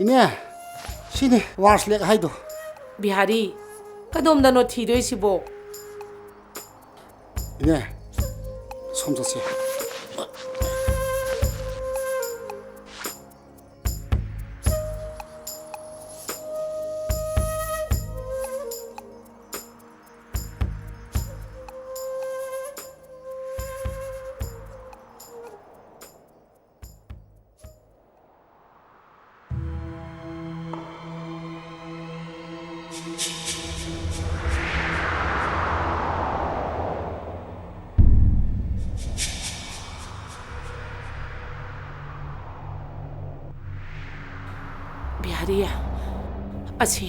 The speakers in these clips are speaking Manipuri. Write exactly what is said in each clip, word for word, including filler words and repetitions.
ꯏꯅꯦ, ꯁꯤꯅꯤ ꯋꯥꯔꯁ ꯂꯦꯛ ꯍꯥꯏꯗꯣ꯫ ꯕꯤꯍꯥꯔꯤ, ꯀꯗꯣꯝꯗꯅꯣ ꯊꯤꯗꯣꯏꯁꯤꯕꯣ? ꯏꯅꯦ, ꯁꯣꯝ ꯆꯠꯁꯤ꯫ ꯕꯤꯍꯥꯔꯤ, ꯑꯁꯤ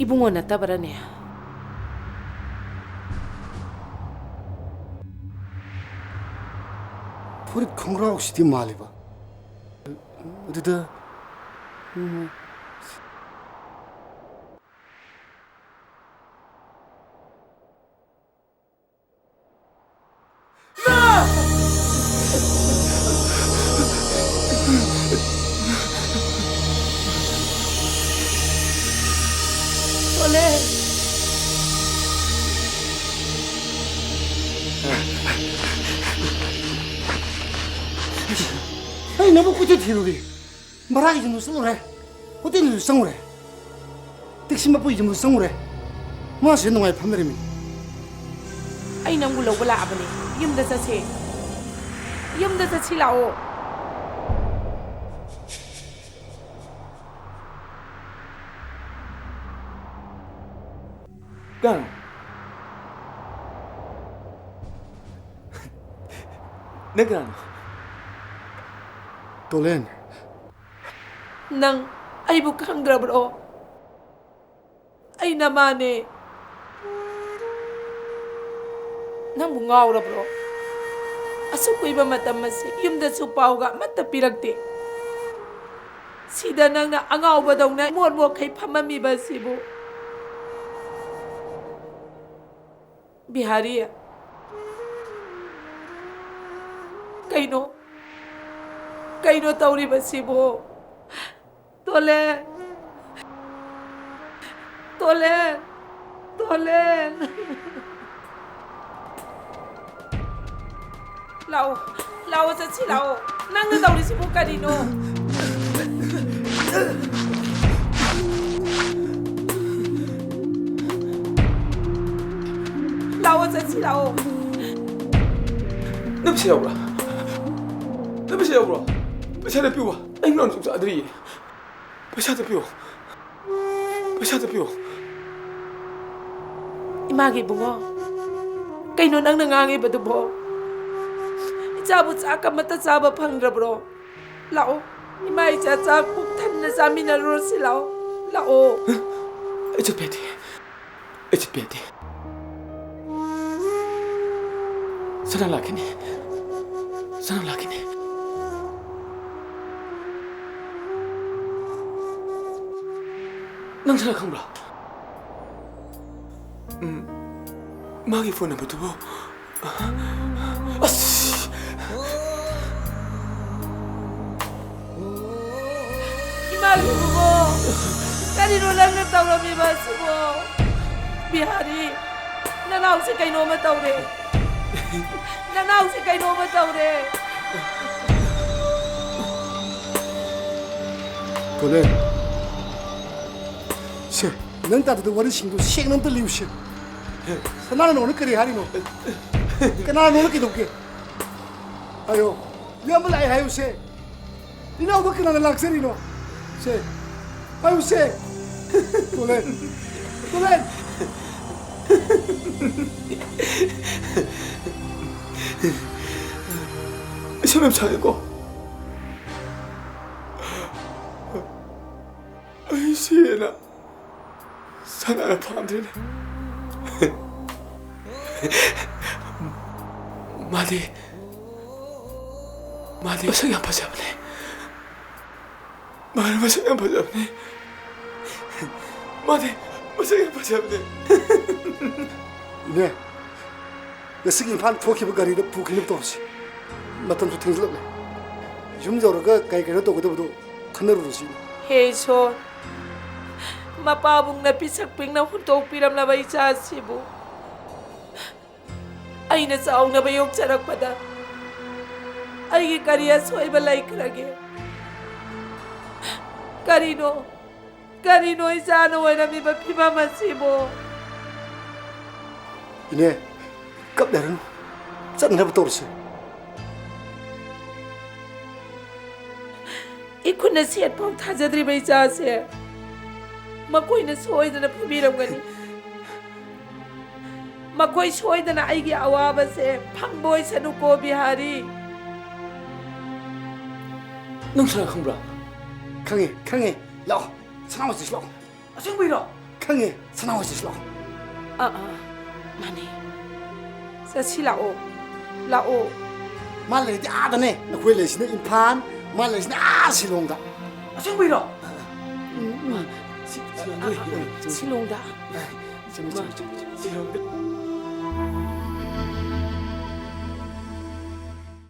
ꯏꯕꯨꯡꯉꯣ ꯅꯠꯇꯕꯔꯅꯦ? ꯐꯨꯔꯤꯠ ꯈꯣꯡꯒ꯭ꯔꯥꯎꯁꯤꯗꯤ ꯃꯥꯜꯂꯤꯕ꯫ ꯑꯗꯨꯗ, ꯎꯝ꯫ ꯇꯣꯂꯦ꯫ ꯑꯩ ꯅꯕꯨ ꯀꯣꯏꯊꯤ ꯊꯤꯔꯨꯔꯦ꯫ ꯚꯔꯥꯒꯤ ꯌꯨꯝꯗ ꯆꯠꯂꯨꯔꯦ, ꯍꯣꯇꯦꯜꯗꯁꯨ ꯆꯪꯉꯨꯔꯦ, ꯇꯦꯛꯁꯤ ꯃꯄꯨꯒꯤ ꯌꯨꯝꯗꯁꯨ ꯆꯪꯉꯨꯔꯦ꯫ ꯃꯥꯁꯤꯗ ꯅꯨꯡꯉꯥꯏ ꯐꯝ ꯂꯩꯔꯝꯃꯤ꯫ ꯑꯩ ꯅꯪꯕꯨ ꯂꯧꯕ ꯂꯥꯛꯑꯕꯅꯦ꯫ ꯌꯨꯝꯗ ꯆꯠꯁꯦ꯫ ꯌꯨꯝꯗ ꯆꯠꯁꯤ ꯂꯥꯛꯑꯣ꯫ ꯀꯅꯥꯅꯣ? ꯅꯪ ꯀꯅꯥꯅꯣ? ꯇꯣꯂꯦꯟ꯫ ꯅꯪ ꯑꯩꯕꯨ ꯈꯪꯗ꯭ꯔꯕ꯭ꯔꯣ? ꯑꯩ ꯅꯃꯥꯅꯦ꯫ ꯅꯪꯕꯨ ꯉꯥꯎꯔꯕ꯭ꯔꯣ? ꯑꯁꯨꯛ ꯀꯨꯏꯕ ꯃꯇꯝ ꯑꯁꯤ ꯌꯨꯝꯗꯁꯨ ꯄꯥꯎꯒ ꯑꯃꯠꯇ ꯄꯤꯔꯛꯇꯦ꯫ ꯁꯤꯗ ꯅꯪꯅ ꯑꯉꯥꯎꯕꯗꯧꯅ ꯃꯣꯠ ꯃꯣꯠꯈꯩ ꯐꯝꯃꯝꯃꯤꯕ ꯑꯁꯤꯕꯨ꯫ ꯕꯤꯍꯥꯔꯤ, ꯀꯩꯅꯣ? ꯀꯩꯅꯣ ꯇꯧꯔꯤꯕꯁꯤꯕꯨ? ꯇꯣꯂꯦꯟ! ꯇꯣꯂꯦꯟ! ꯇꯣꯂꯦꯟ! ꯂꯥꯛꯑꯣ, ꯂꯥꯛꯑꯣ, ꯆꯠꯁꯤ ꯂꯥꯛꯑꯣ꯫ ꯅꯪꯅ ꯇꯧꯔꯤꯁꯤꯕꯨ ꯀꯔꯤꯅꯣ? ꯂꯥꯛꯑꯣ, ꯆꯠꯁꯤ ꯂꯥꯛꯑꯣ꯫ ꯅꯪ ꯄꯩꯁꯥ ꯌꯥꯎꯕ꯭ꯔꯥ? ꯅꯪ ꯄꯩꯁꯥ ꯌꯥꯎꯕ꯭ꯔꯣ? ꯄꯩꯁꯥ ꯄꯤꯌꯨꯕ꯫ ꯑꯩ ꯉꯔꯥꯡ ꯆꯥꯛ ꯆꯥꯗ꯭ꯔꯤꯌꯦ꯫ ꯄꯩꯁꯥ ꯄꯤꯌꯣ꯫ ꯄꯩꯁꯥ ꯄꯤꯌꯣ꯫ ꯏꯃꯥꯒꯤ ꯏꯕꯨꯡꯉꯣ, ꯀꯩꯅꯣ ꯅꯪꯅ ꯉꯥꯡꯉꯤꯕꯗꯨꯕꯣ? ꯏꯆꯥꯕꯨ ꯆꯥꯛ ꯑꯃꯠꯇ ꯆꯥꯕ ꯐꯪꯗ꯭ꯔꯕ꯭ꯔꯣ? ꯂꯥꯛꯑꯣ, ꯏꯃꯥ ꯏꯆꯥ ꯆꯥꯛ ꯄꯨꯛ ꯊꯟꯅ ꯆꯥꯃꯤꯟꯅꯔꯨꯔꯁꯤ, ꯂꯥꯛꯑꯣ, ꯂꯥꯛꯑꯣ꯫ ꯑꯩ ꯆꯠꯄ ꯌꯥꯗꯦ꯫ ꯑꯩ ꯆꯠꯄ ꯌꯥꯗꯦ꯫ ꯁꯅꯥ ꯂꯥꯛꯈꯤꯅꯤ꯫ ꯁꯅꯥ ꯂꯥꯛꯈꯤꯅꯤ꯫ ꯅꯪ ꯁꯅꯥ ꯈꯪꯕ꯭ꯔꯥ? ꯎꯝ, ꯃꯥꯒꯤ ꯐꯣꯟ ꯅꯝꯕꯔꯗꯨꯕꯨ꯫ ꯑꯁ! ꯏꯃꯥꯒꯤ ꯏꯕꯨꯡꯉꯣ, ꯀꯔꯤꯅꯣ ꯅꯪꯅ ꯇꯧꯔꯝꯃꯤꯕ ꯑꯁꯤꯕꯣ? ꯕꯤꯍꯥꯔꯤ, ꯅꯅꯥꯎꯁꯦ ꯀꯩꯅꯣꯝꯃ ꯇꯧꯔꯦ꯫ ꯅꯅꯥꯎꯁꯦ ꯀꯩꯅꯣꯝꯃ ꯇꯧꯔꯦ꯫ ꯇꯣꯂꯦꯟ, ꯁꯦ, ꯅꯪ ꯇꯥꯗꯗ ꯋꯥꯔꯤꯁꯤꯡꯗꯣ ꯁꯦꯡꯅ ꯑꯝꯇ ꯂꯤꯌꯨꯁꯦ꯫ ꯁꯅꯥꯅ ꯅꯉꯣꯟꯗ ꯀꯔꯤ ꯍꯥꯏꯔꯤꯅꯣ? ꯀꯅꯥꯅ ꯅꯉꯣꯟꯗ ꯀꯩꯗꯧꯒꯦ? ꯍꯥꯏꯌꯣ꯫ ꯏꯌꯥꯝꯕ ꯂꯥꯛꯑꯦ ꯍꯥꯏꯌꯨꯁꯦ꯫ ꯏꯅꯥꯎꯕ ꯀꯅꯥꯅ ꯂꯥꯛꯆꯔꯤꯅꯣ? ꯁꯦ, ꯍꯥꯏꯌꯨꯁꯦ꯫ ꯇꯣꯂꯦꯟ, ꯇꯣꯂꯦꯟ꯫ ꯏꯁꯩ ꯃꯌꯥꯝ ꯁꯛꯑꯦꯀꯣ꯫ ꯑꯩ ꯁꯤꯔꯦꯅ ꯁꯅꯥꯅ ꯐꯥꯝꯗ꯭ꯔꯤꯅꯦ꯫ ꯃꯥꯗꯤ, ꯃꯥꯗꯤ ꯃꯁꯛ ꯌꯥꯝ ꯐꯖꯕꯅꯦ꯫ ꯃꯥꯗꯤ ꯃꯁꯛ ꯌꯥꯝ ꯐꯖꯕꯅꯦ꯫ ꯃꯥꯗꯤ ꯃꯁꯛ ꯌꯥꯝ ꯐꯖꯕꯅꯦ꯫ ꯏꯅꯦ, ꯉꯁꯤꯒꯤ ꯏꯝꯐꯥꯜ ꯊꯣꯛꯈꯤꯕ ꯒꯥꯔꯤꯗ ꯄꯨꯈꯤꯅꯕ ꯇꯧꯔꯁꯤ꯫ ꯃꯇꯝꯁꯨ ꯊꯦꯡꯖꯤꯜꯂꯛꯂꯦ꯫ ꯌꯨꯝ ꯌꯧꯔꯒ ꯀꯩ ꯀꯩꯅꯣ ꯇꯧꯒꯗꯕꯗꯣ ꯈꯟꯅꯔꯨꯔꯁꯤ꯫ ꯍꯦ ꯏꯁꯣꯔ, ꯃꯄꯥꯕꯨꯡꯅ ꯄꯤꯁꯛ ꯄꯤꯛꯅ ꯍꯨꯟꯗꯣꯛꯄꯤꯔꯝꯂꯕ ꯏꯆꯥꯁꯤꯕꯨ ꯑꯩꯅ ꯆꯥꯎꯅꯕ ꯌꯣꯛꯆꯔꯛꯄꯗ ꯑꯩꯒꯤ ꯀꯔꯤ ꯑꯁꯣꯏꯕ ꯂꯩꯈ꯭ꯔꯒꯦ? ꯀꯔꯤꯅꯣ, ꯀꯔꯤꯅꯣ ꯏꯆꯥꯅ ꯑꯣꯏꯔꯝꯃꯤꯕ ꯐꯤꯕꯝ ꯑꯁꯤꯕꯨ? ꯏꯅꯦ, ꯀꯞꯅꯔꯅꯨ, ꯆꯠꯅꯕ ꯇꯧꯔꯁꯤ꯫ ꯏꯈꯨꯠꯅ ꯁꯦꯠ ꯐꯥꯎ ꯊꯥꯖꯗ꯭ꯔꯤꯕ ꯏꯆꯥꯁꯦ ꯃꯈꯣꯏꯅ ꯁꯣꯏꯗꯅ ꯐꯨꯕꯤꯔꯝꯒꯅꯤ꯫ ꯃꯈꯣꯏ ꯁꯣꯏꯗꯅ ꯑꯩꯒꯤ ꯑꯋꯥꯕꯁꯦ ꯐꯪꯕ ꯑꯣꯏꯁꯅꯨꯀꯣ ꯕꯤꯍꯥꯔꯤ꯫ ꯅꯪ ꯁꯅꯥ ꯈꯪꯕ꯭ꯔꯥ? ꯈꯪꯉꯦ, ꯈꯪꯉꯦ꯫ ꯂꯥꯛꯑꯣ, ꯁꯅꯥ ꯍꯣꯏꯁꯤꯁꯨ ꯂꯥꯛꯑꯣ꯫ ꯑꯁꯦꯡꯕꯩꯔꯣ? ꯈꯪꯉꯦ, ꯁꯅꯥ ꯍꯣꯏꯁꯤꯁꯨ ꯂꯥꯛꯑꯣ꯫ ꯑꯥ ꯑꯥ, ꯃꯥꯅꯦ꯫ ꯆꯠꯁꯤ, ꯂꯥꯛꯑꯣ, ꯂꯥꯛꯑꯣ꯫ ꯃꯥ ꯂꯩꯔꯤꯗꯤ ꯑꯥꯗꯅꯦ, ꯑꯩꯈꯣꯏ ꯂꯩꯁꯤꯅ ꯏꯝꯐꯥꯜ, ꯃꯥ ꯂꯩꯁꯤꯅ ꯑꯥ ꯁꯤꯂꯣꯡꯗ꯫ ꯑꯁꯦꯡꯕꯩꯔꯣ? ꯎꯝ, ꯎꯝ꯫ ꯁꯤ-, ꯁꯤꯂꯣꯡꯗ ꯂꯩ꯫ ꯁꯤꯂꯣꯡꯗ꯫ ꯆꯨꯝꯃꯤ, ꯆꯨꯝꯃꯤ, ꯆꯨꯝꯃꯤ, ꯆꯨꯝꯃꯤ꯫ ꯁꯤꯂꯣꯡꯗ꯫